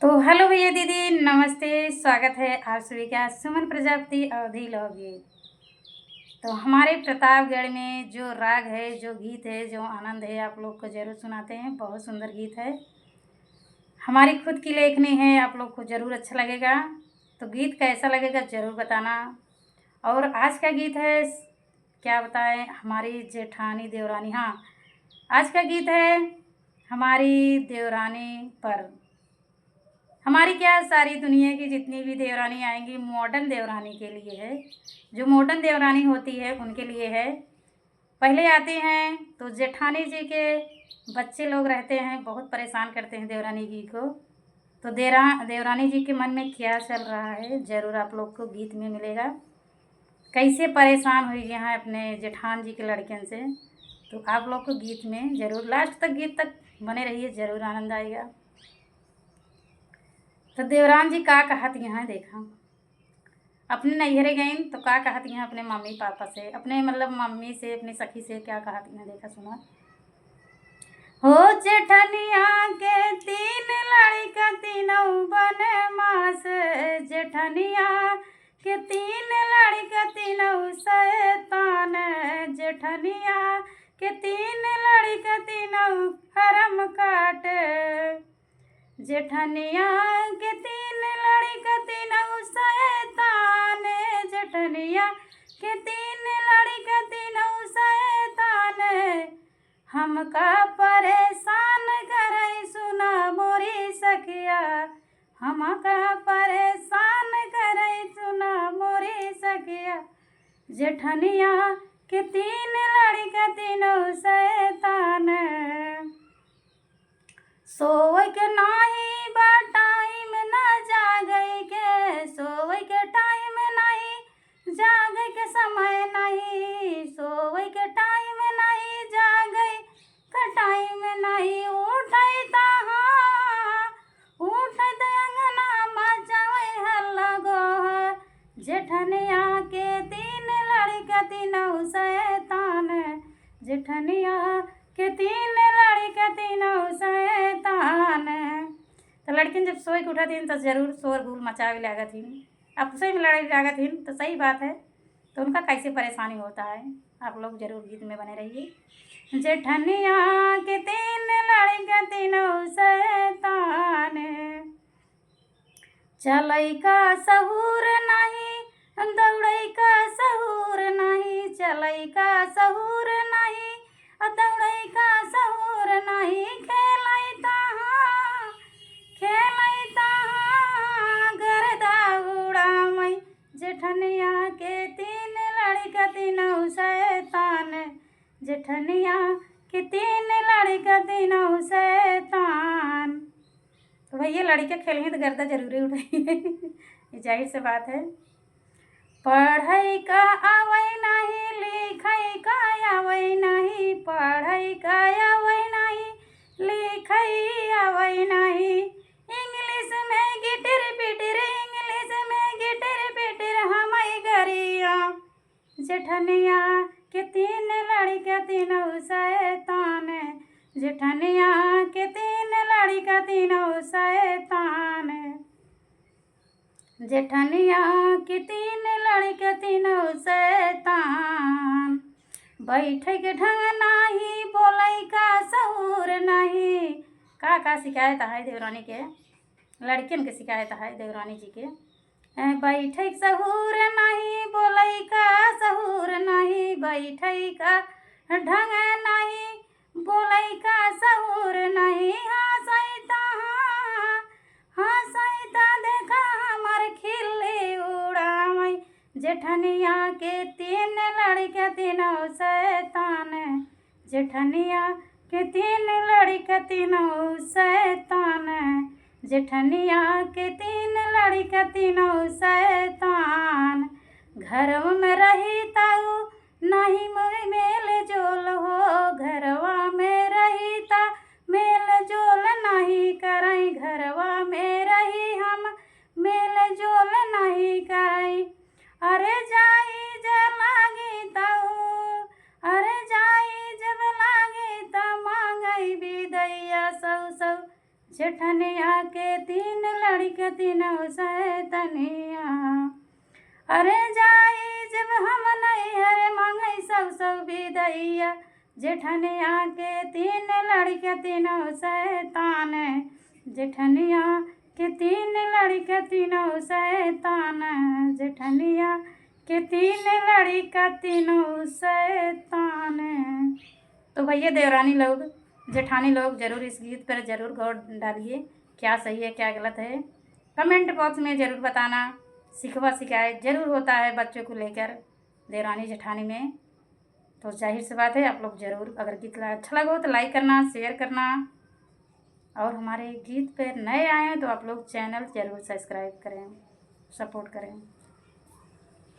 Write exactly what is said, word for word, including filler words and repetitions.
तो हेलो भैया दीदी, नमस्ते, स्वागत है आप सभी का सुमन प्रजापति अवधी लोकगीत। तो हमारे प्रतापगढ़ में जो राग है, जो गीत है, जो आनंद है, आप लोग को जरूर सुनाते हैं। बहुत सुंदर गीत है, हमारी खुद की लेखनी है, आप लोग को जरूर अच्छा लगेगा। तो गीत कैसा लगेगा जरूर बताना। और आज का गीत है, क्या बताएं, हमारी जेठानी देवरानी, हाँ, आज का गीत है हमारी देवरानी पर। हमारी क्या, सारी दुनिया की जितनी भी देवरानी आएंगी, मॉडर्न देवरानी के लिए है, जो मॉडर्न देवरानी होती है उनके लिए है। पहले आती हैं तो जेठानी जी के बच्चे लोग रहते हैं, बहुत परेशान करते हैं देवरानी जी को। तो देरा देवरानी जी के मन में क्या चल रहा है, जरूर आप लोग को गीत में मिलेगा। कैसे परेशान हुई गए हैं अपने जेठान जी के लड़कन से, तो आप लोग को गीत में जरूर, लास्ट तक, गीत तक बने रहिए, जरूर आनंद आएगा। तो देवरान जी का कहत यहाँ, देखा, अपने नैहरे गईन तो का कहत यहाँ अपने मम्मी पापा से, अपने मतलब मम्मी से, अपनी सखी से क्या कहत यहाँ, देखा सुना। हो जेठनिया के तीन लड़का तीनों बनमास, जेठनिया के तीन लड़का तीनों शैतान, जेठनिया के तीन लड़का तीनों हरम काट। जेठनिया के तीन लड़का तीनों शैतान, जेठनिया के तीन लड़का तीनों शैतान, हमका परेशान करे सुना मोरी सखिया, हमका परेशान करे सुना मोरी सखिया। जेठनिया के तीन लड़का तीनों शैतान, सोवै के नाही बा टाइम ना जागै के, सोवै के टाइम नाही, जागै के समय नाही, सोवै के टाइम नाही, जागै के टाइम नाही। उठै त हाँ, उठै त अंगना मचावै हल्ला गोहर। जेठनिया के तीन लड़का तीनों शैतान, जेठनिया के तीन लड़का तीनों शैतान। तो लड़किन जब सोए के उठत हिन तो जरूर शोरगुल मचावे लागत हिन, आपसे में लड़ाई लागत हिन, तो सही बात है। तो उनका कैसे परेशानी होता है, आप लोग जरूर गीत में बने रहिए। जेठनिया के तीन लड़का तीनों शैतान, चलै का सहूर नाही, दौड़ै का सहूर नाही, चलै का सहूर नाही, आ दौड़ै का सहूर नाही। खेलै त हाँ, खेलै त हाँ, गर्दा उड़ावै। जेठनिया के तीन लड़का तीनों शैतान, जेठनिया के तीन लड़का तीनों शैतान। तो भैया, लड़का खेलही तो गर्दा जरूरे उठाई, ये जाहिर से बात है। पढ़ै का आवै नाही, लिखै का आवै नाही, पढ़ै का आवै नाही, लिखै आवै नाही। इंग्लिश में गिटिर पिटिर, इंग्लिश में गिटिर पिटिर, हमई गरिया। जेठनिया के तीन लड़का तीनों शैतान, जेठनिया के तीन लड़का तीनों शैतान, जेठनिया के तीन लड़का तीनों शैतान। बैठै के ढंग नाही, बोलै का सहूर नाही। का का शिकायत है देवरानी के, लड़कियन के शिकायत है देवरानी जी के। ए, बैठै के सहूर नाही, बोलै का सहूर नाही, बैठै का ढंग नाही, बोलै का सहूर नाही। हँसै त हाँ, हँसै त देखा हमर खिल्ली उड़ावै। जेठनिया के तीन लड़का तीनों शैतान, जेठनिया के तीन लड़का तीनों शैतान, जेठनिया के तीन लड़का तीनों शैतान। घरवा में रही तऊ नाही मोर मेल जोल हो, घरवा में रही त मेल जोल नाही करै, घरवा में रही हम मेल जोल नाही करै। अरे जाई जब लागी तऊ, अरे जाई जब लागी त मांगै बिदैया सौ सौ। जेठनिया के तीन लड़िका तीनों सैतनिया। अरे जाई जब हम नैहर मांगई सब सब बिदैया, जेठनिया के तीन लड़िका तीनों सैतान, जेठनिया के तीन लड़िका तीनों सैतान, जेठनिया के तीन लड़िका तीनों सैतान। तो भैया देवरानी लोग, जेठानी लोग, जरूर इस गीत पर जरूर गौर डालिए, क्या सही है क्या गलत है। कमेंट बॉक्स में जरूर बताना। शिकवा शिकायत जरूर होता है बच्चों को लेकर देवरानी जेठानी में। तो जाहिर सी बात है आप लोग जरूर, अगर गीत ला-, अच्छा लगा हो तो लाइक करना, शेयर करना, और हमारे गीत पे नए आए हैं तो आप लोग चैनल जरूर सब्सक्राइब करें, सपोर्ट करें।